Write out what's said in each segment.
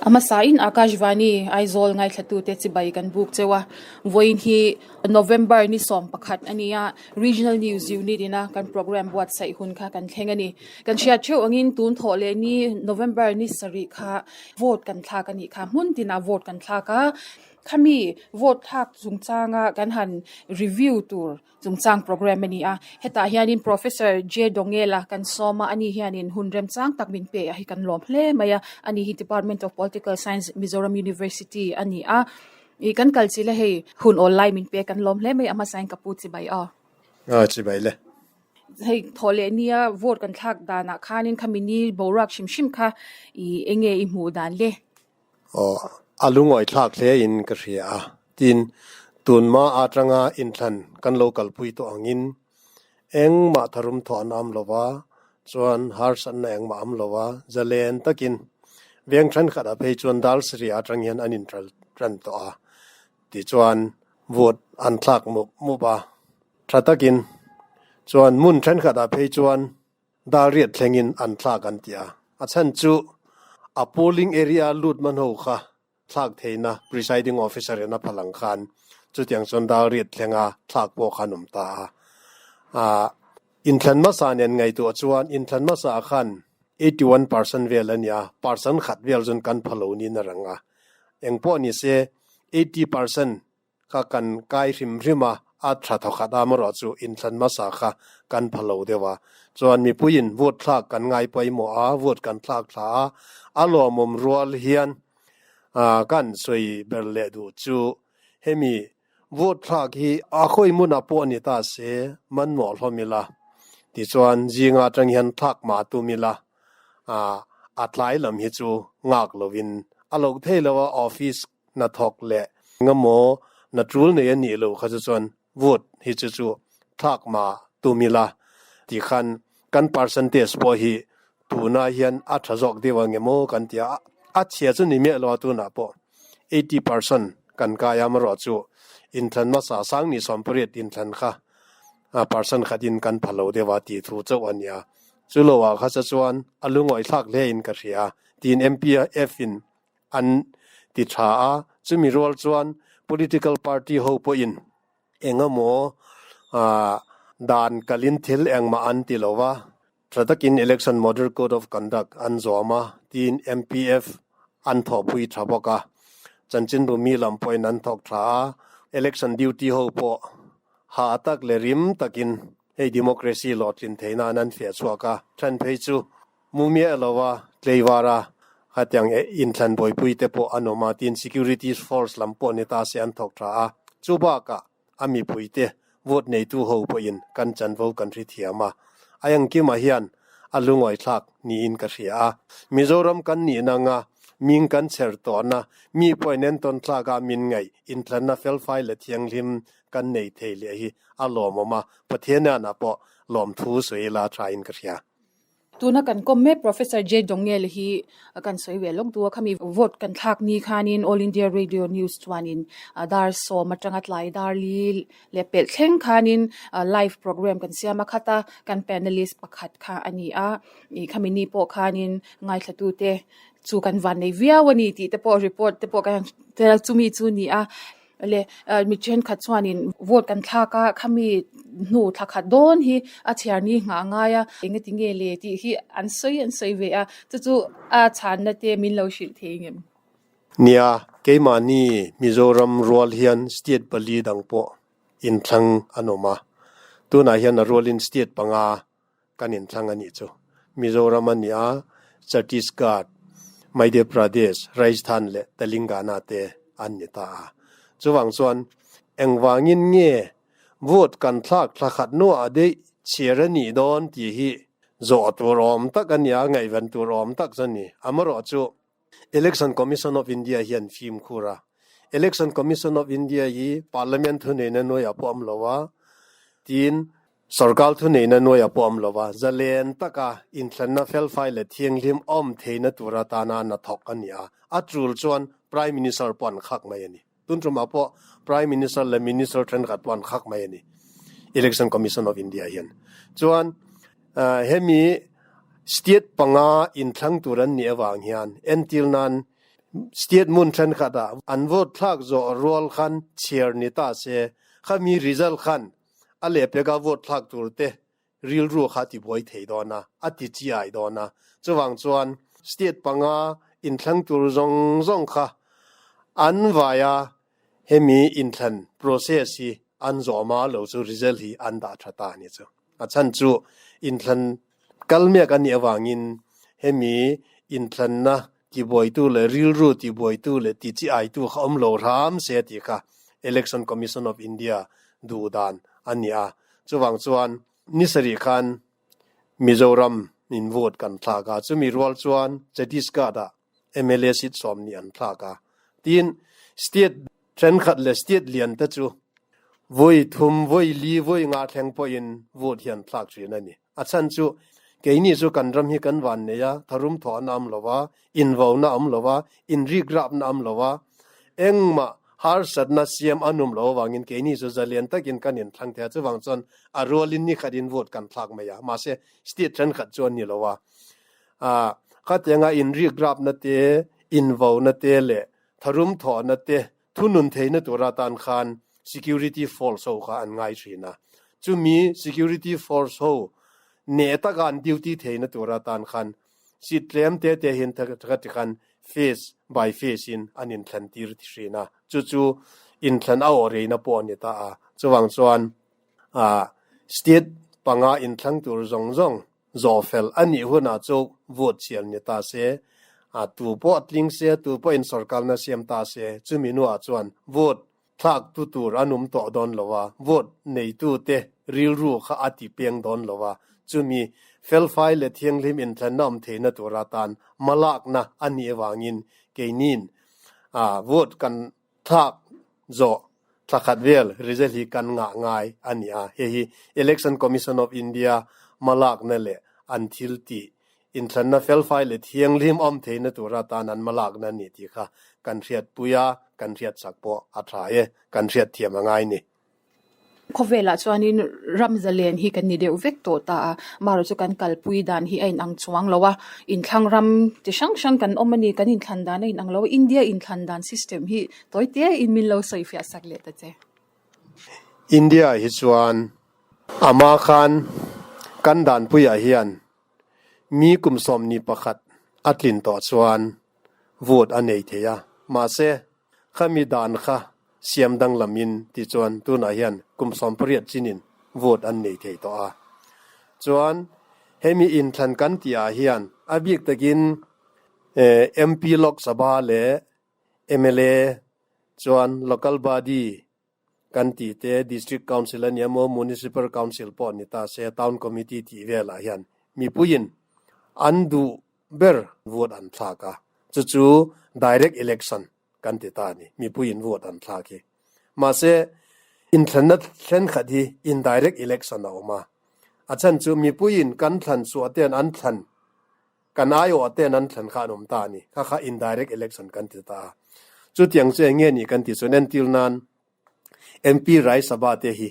A hmasain Akashvani Aizawl ngaithlatute chibai kan buk cheu a, vawiin hi November ni 11 a ni a, Regional News Unit ina kan programme buatsaih hun kha kan thleng a ni. Kan hriat theuh angin tun thawh leh ni November ni sarih kha vote kan thlak a nih kha, hmun tinah vote kan thlak a, khami vote thlak chungchanga kan han review tur Chungchang programme a ni a, hetah hianin Professor J Dongela kan sawm a, ani hianin hun remchang tak min pe a hi kan lawm hle mai a, ani hi Department of Political Science, Mizoram University a ni a, ih kan kal chila hei hun awl lai min pe kan lawm hle mai a, hmasain ka pu chibai aw. Aw chibai le. Hei thawh leh nia vote kan thlak danah khanin khami ni boruak hrim hrim kha ih enge i hmuh dan le? Aw, a lungawi thlak hle in ka hria a. Tin, tunhma atanga inthlan kan lo kalpui tawh angin engmah tharum thawh an am lova, chuan harsatna engmah am lova, zalen takin veng thenkhat ah phei chuan dal sarih atang hian an intral tan tawh a, tichuan vote an thlak mup mup a, tha takin chuan hmun thenkhat ah phei chuan Dar riat thlengin an thlak an ti a, a chhan chu a polling area lut man ho kha thlak theihna presiding officer in a phal ang khan chutiang chuan dar riat thlenga thlak pawh khan awm ta a. Ahh inthlan hmasa nen ngaihtuah chuan inthlan hmasa khan 81% vel a ni a, percent khat vel chuan kan pha lo niin a rang a, engpawh ni se 80% Kha kan kai hrim hrim a, a tha thawkhat a amarawh chu inthlan hmasa kha kan pha lo deuh a. Chuan mipuiin vote thlak kan ngai pawimawh a, vote kan thlak thla a, a lawmawm rual hian kan sawi ber leh duh chu hemi vote thlak hi a khawi hmunah pawh a ni ta se manmawh hlawm ila, tichuan zinga atang hian thlak mah tum ila, a tlai lam hi chu nghak lovin a lo thei lo a, office hnathawk leh engemaw na tul nei a nih loh kha chu chuan vote hi chu chu thlak ma tum ila tih khan kan percentage pawh hi tunah hian a tha zawk deuh ang emaw kan ti a, a chhia chu ni miah lo a tunah pawh 80% kan kai a amarawh chu inthlan hmasa sang ni 80 inthlan kha percent khatin kan pha lo deuh a tih thu chauh a nia. Chu loah kha chu chuan a lungawi thlak hle in ka hria tiin MPF in an ti tha a, chumi rual chuan political party ho pawhin engemaw dan kalin thil engmah an ti lo va, tha takin election model code of conduct an zawm a tiin MPF an thawhpui tha bawk a, chanchinbu mi lam pawhin an thawk tha a, election duty ho pawh hah tak leh rim takin hei democracy hlawhtlin theihna an an fiah chhuak a, then phei chu Mu miah lo a, Tleivara khatiang inthlan buaipui te pawh an awm a, tin security force lam pawh ni ta se an thawk tha a, chu bakah a mipui te vote neitu ho pawhin kan chanvo kan hri thiam a, a engkimah hian a lungawithlak niin ka hria a. Mizoram kan nihna anga ming kan chher tawhna, mi pawhin entawn tlaka min ngaih inthlanna felfai leh thianghlim kan nei thei leh hi a lawmawm a, Pathian-ah pawh lawmthu sawi ila thain ka hria. Tuna kan kawm mek Professor J Dongel hi kan sawi ve lawk duh a, khami vote kan thlak ni khanin All India Radio News chuanin dar sawm atanga tlai dar li leh pelh thleng khanin live program kan siam a khat a, kan panelist pakhat kha a ni a, ih khami ni pawh khanin ngaithlatute chu kan van nei viau a ni tih te pawh report te pawh kan chumi chu a ni a. Le mi thenkhat chuanin vote kan thlak a, khami hnu thla khat dawn hi a chhiar ni nghah ngai a, engati nge le tih hi an sawi an sawi ve a, chu chu a chhanna te min lo hrilh thei ngem? Nia, keimahni Mizoram rual hian state pali dang pawh inthlang an awm a, tunah hian a rualin state panga kan inthlang a nih chu. Mizoram a ni a, Chhattisgarh, Madhya Pradesh, Rajasthan leh Telangana te an ni ta a. Chuvang chuan engvangin nge vote kan thlak thla khat nuah daih chhiar a nih dawn tih hi zawh tur awm tak a ni a, ngaihven tur awm tak chu a ni. Amarawh chu Election Commission of India hian fimkhur a, Election Commission of India hi Parliament thuneihna nuaiah pawh awm lo a, tiin Sorkar thuneihna nuaiah pawh awm lo a, zalen taka inthlanna felfai leh thianghlim awm theihna tur atana na thawk a ni a, a tul chuan Prime Minister pawh an khak mai a ni. Tun tumah pawh Prime Minister leh Minister thenkhat pawh an khak mai a ni, Election Commission of India hian. Chuan hemi state panga inthlang tur an nih avang hian entir nan State hmun thenkhat ah an vote thlak zawh rual khan chhiar ni ta se, khami result khan a lehpek a vote thlak tur te rilru kha a tibuai thei dawn a, a ti chiai dawn a. Chuvang chuan state panga inthlang tur zawng zawng kha an vai a, hemi inthlan process hi an zawh ma lo chu result hi an dah tha ta a ni chu. A chhan chu inthlan kal mek a nih avangin hemi inthlanna tibuaitu leh rilru tibuaitu leh tichiaitu kha awm lo hram se tih kha Election Commission of India duh dan a ni a. Chuvang chuan ni sarih khan Mizoram in vote kan thlak a, chumi rual chuan Chhattisgarh ah mla seat 20 an thlak a. Tin, state thenkhat leh state lian te chu vawi thum, vawi li, vawi nga thleng pawhin vote hi an thlak thin a ni. A chhan chu keini chu kan ram hi kan van nei a, tharum thawh an awm lo a, invauna a awm lo a, inrikrapna a awm lo a, engmah harsatna siam an awm lo avangin keini chu zalian takin kan inthlang thei a, chuvang chuan a rualin ni khatin vote kan thlak mai a, mahse state thenkhat chu an ni lo a. Khatianga inrikrapna te, invauna te leh tharum thawhna te thunun theihna tur atan khan security force ho kha an ngai thin a. Chumi security force ho neh taka an duty theihna tur atan khan seat tlem te te hian khati khan phase by phase in an inthlan tir thin a. Chu chu inthlan a awh reina pawh a ni ta a. Chuvang chuan state panga inthlang tur zawng zawng Zawhfel a nih hunah chu vote chhiar ni ta se, a tu pawh tling se, tu pawhin sorkarna siam ta se, chumi nuah chuan vote thlak tu tur an awm tawh dawn lo a, vote neitute rilru kha a ti peng dawn lo a, chumi felfai leh thianghlim inthlanna awm theihna tur atan hmalakna a nih avangin keiniin vote kan Thlak zawh thlakhat vel result hi kan ngah ngai a ni a, hei hi Election Commission of India hmalakna leh an thil tih inthlanna felfai leh thianghlim awm theihna tura tan an hmalakna a ni tih kha kan hriatpui a, kan hriatsak pawh a tha e, kan hriatthiam a ngai ni. Khawvelah chuanin ram zalen hi kan ni deuh vek tawh ta a, amaherawhchu kan kalpui dan hi a inang chuang lo a, inthlang ram chi hrang hrang kan awm a ni, kan inthlan dan a inang lo a, India inthlan dan system hi tawi te in min lo sawi fiah sak leh ta che. India hi chuan ama khan kan danpuiah hian mi kum 11 a tlin tawh chuan vote a nei thei a, mahse khami dan kha siam danglamin ti chuan tunah hian kum 18 chinin vote an nei thei tawh a. Chuan hemi inthlan kan tihah hian a bik takin MP Lok Sabha leh mla chuan local body kan tih te District Council a nia maw Municipal Council pawh ni ta se Town Committee tih velah hian mipuiin an duh ber vote an thlak a, chu chu direct election kan ti ta a ni, mipuiin vote an thlak hi. Mahse, inthlanna thenkhat hi indirect election a awm a, a chhan chu mipuiin kan thlan chhuah ten an thlan Kan aiawh ten an thlan kha an awm ta a ni. Kha kha indirect election kan ti ta a. Chutiang chu eng nge ni kan tih chuan entir nan MP Rajya Sabha te hi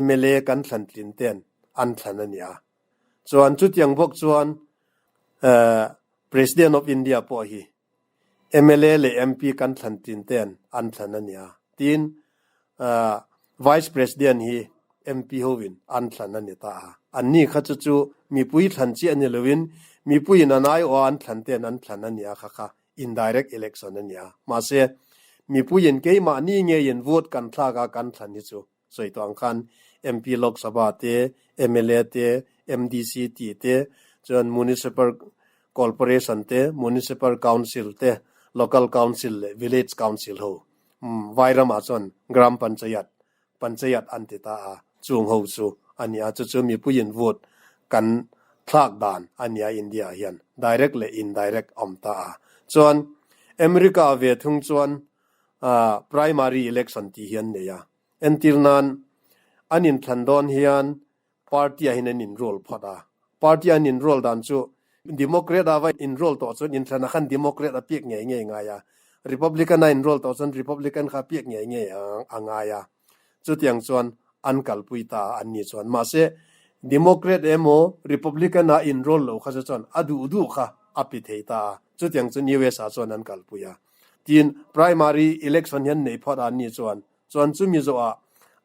mla kan thlan tlin ten an thlan a ni a. Chuan chutiang bawk chuan President of India pawh hi mla leh MP kan thlan tlin ten an thlan a ni a. Tin, Vice President hi MP hovin an thlan a ni ta a. Anni kha chu chu mipui thlan chiah ni loin mipuiin an aiawha an thlan ten an thlan a ni a, kha kha indirect election a ni a. Mahse, mipuiin keimahni ngeiin vote kan thlak a kan thlan hi chu sawi tawh ang khan MP Lok Sabha te, mla te, MDC tih te, chuan Municipal Corporation te, Municipal Council te, Local Council leh Village Council ho Vairamah chuan Gram Panchayat, Panchayat an ti ta a, chung ho chu a ni a, chu chu mipuiin vote kan thlak dan a ni a India ah hian direct leh indirect a awm ta a. Chuan America ah ve thung chuan primary election tih hi an nei a, entir nan an inthlan dawn hian Party ah hian an inroll phawt a, party an inroll dan chu Democrat a va inroll tawh chuan inthlan ah khan Democrat a piak ngei ngei ngai a, Republican a inroll tawh chuan Republican kha a piak ngei ngei a ngai a, chutiang chuan an kalpui ta a an ni chuan. Mahse, Democrat emaw Republican a inroll lo kha chu chuan a duh duh kha a pi thei ta a, chutiang chuan US ah chuan an kalpui a. Tin, primary election hian nei phawt an nih chuan, chuan chumi zawhah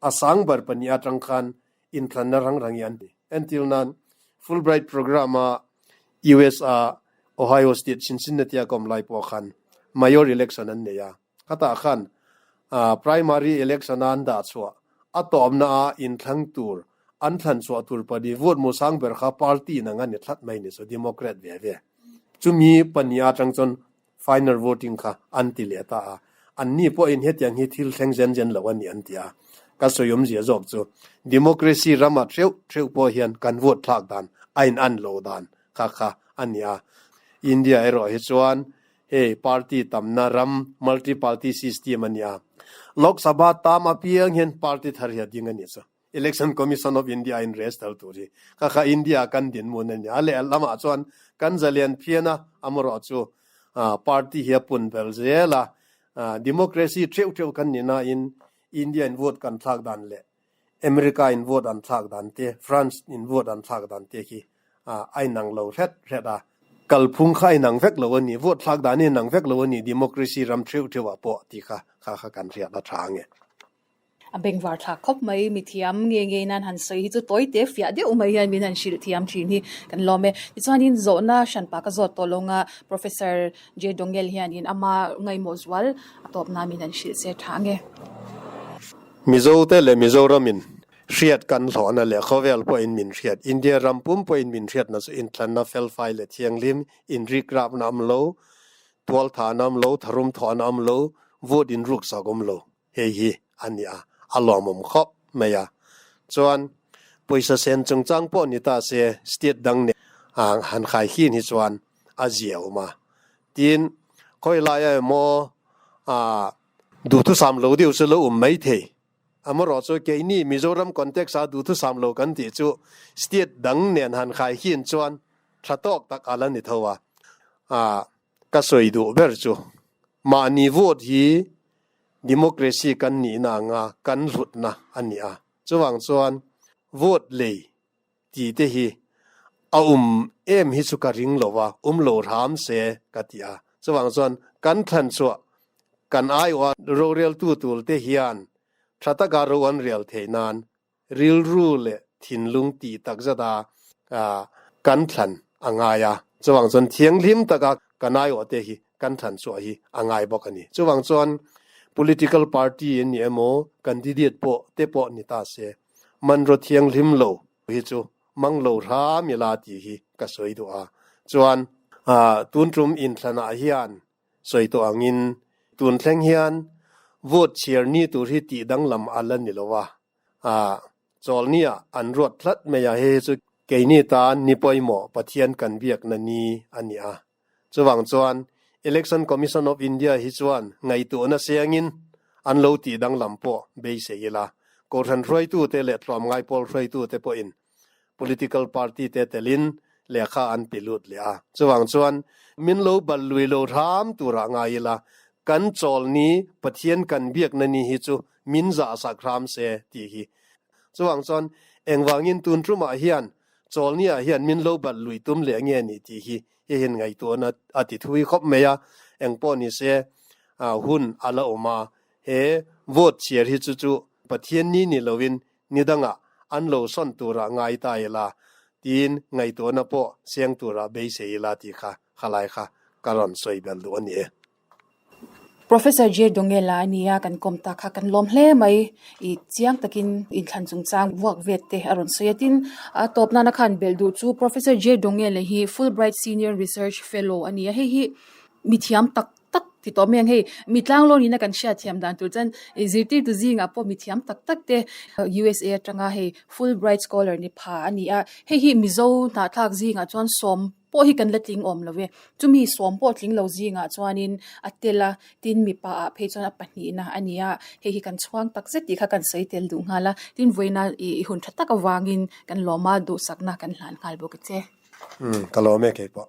a sang ber pahnih atang khan inthlanna rang rang hi an ti. Entir nan, Fulbright program-a US-a Ohio State Cincinnati-a ka awm lai pawh khan mayor election an nei a. Khatah khan primary election-a an dah chhuah a tawpna-a inthlang tur an thlan chhuah tur pahnih vote mu sang ber kha party in ang a ni thlat mai ni chu Democrat ve ve. Chumi pahnih atang chuan final voting kha an ti leh ta a, anni pawhin hetiang hi thil thleng zen zen lo a ni an ti a. Ka sawi awmzia zawk chu democracy rama theuh theuh pawh hian kan vote thlak dan a in an lo dan kha kha a ni a. India erawh hi chuan hei party tamna ram multi party system a ni a. Lok Sabha tam apiang hian party thar hi a ding a ni chu. Election Commission of India in register tur hi kha kha India kan dinhmun a ni a. Leh lamah chuan kan zalian phian a, amarawh chu party hi a pun ber zel a. Democracy theuh theuh kan ni nain India in vote kan thlak dan leh America in vote an thlak dan te, France in vote an thlak dan te khi a inang lo hret hret a. Kalphung kha a inang vek lo a ni, vote thlak dan hi a inang vek lo a ni democracy ram theuh theuh ah pawh tih kha kha kha kan hriat a tha ang e. A bengvar thlak khawp mai, mithiam nge nge nan han sawi hi chu tawi te fiah deuh mai hian min han hrilh thiam thin hi kan lawm e. Tichuanin zawhna hranpa ka zawt tawh lo nga Professor J Dongel hianin ama ngaihmawh zual a tawpna min han hrilh se tha ange. Mizo te leh Mizoramin hriat kan hlawhna leh khawvel pawhin min hriat, India ram pum pawhin min hriatna chu inthlanna felfai leh thianghlim, inrikrapna awm lo, tualthahna awm lo, tharum thawhna awm lo, vote inruksak awm lo. Hei hi a ni a, a lawmawm khawp mai a. Chuan pawisa sen chungchang pawh ni ta se state dang nen han khai hin hi chuan a zia awm a. Tin, khawi laia emaw duhthusam lo deuh chu lo awm mai thei. Amarawh chu keini Mizoram context a duhthusam lo kan tih chu state dang nen han khai hin chuan tha tawk tak a la ni tho a. Ka sawi duh ber chu mahni vote hi democracy kan nihna anga kan hlutna a ni a, chuvang chuan vote lei tih te hi a um em hi chu ka ring lo a, um lo hram se ka ti a, chuvang chuan kan thlan chhuah kan aiawha roreltu tur te hian tha taka ro an rial theih nan Rilru leh thinlung tih tak zat a kan thlan a ngai a, chuvang chuan thianghlim taka kan aiawh te hi kan thlan chhuah hi a ngai bawk a ni. Chuvang chuan political party an ni emaw candidate pawh te pawh ni ta se, manraw thianghlim lo hi chu mang lo hram ila tih hi ka sawi duh a. Chuan tun tum inthlanah hian Sawi tawh angin tun thleng hian vote chhiar ni tur hi tih danglam a la ni lo a, ah chawlhniah an ruat tlat mai a, hei hi chu keini tan ni pawimawh Pathian kan biakna ni a ni a. Chuvang chuan Election Commission of India hi chuan ngaihtuahna siangin an lo tih danglam pawh beisei ila, Kohhran hruaitute leh tlawmngai pawl hruaitute pawhin Political party te telin lehkha an pe lut leh a. Chuvang chuan min lo bal lui lo hram turah ngai ila, kan chawl ni Pathian kan biakna ni hi chu min zahsak hram se tih hi. Chuvang chuan engvangin tun tumah hian chawlniah hian min lo bal lui tum leh nge ni tih hi hihin ngaihtuahna a ti thui khawp mai a. Engpawh ni se hun a la awm a, he vote chhiar hi chu chu Pathian ni ni loin Ni dangah an lo sawn turah ngai ta ila tiin ngaihtuahna pawh siang turah beisei ila tih kha khalai kha ka rawn sawi belh duh a ni e. Professor J. Dongela a nia kan kawm ta kha kan lawm hle mai. I chiang takin inthlan chungchang vuak vet te a rawn sawi a. Tin, a tawp nana khan belh duh chu Professor J. Dongela hi Fulbright Senior Research Fellow a ni a. Hei hi mithiam tak tak ti tawh mai ang hei mi tlanglawn ina kan hriat thiam dan tur chuan ih zirtirtu zingah pawh mi thiam tak tak te USA atanga hei Fulbright scholar ni pha a ni a hei hi Mizo hnahthlak zingah chuan sawm pawh hi kan la tling awm lo e chumi sawm pawh tling lo zingah chuanin a tel a tin mipa ah phei chuan a pahnihna a ni a hei hi kan chhuang tak zet tih kha kan sawi tel duh nghal a tin vawiina ih hun tha tak avangin kan lawm a duhsakna kan hlan nghal bawk a che. Umm ka lawm e keipawh.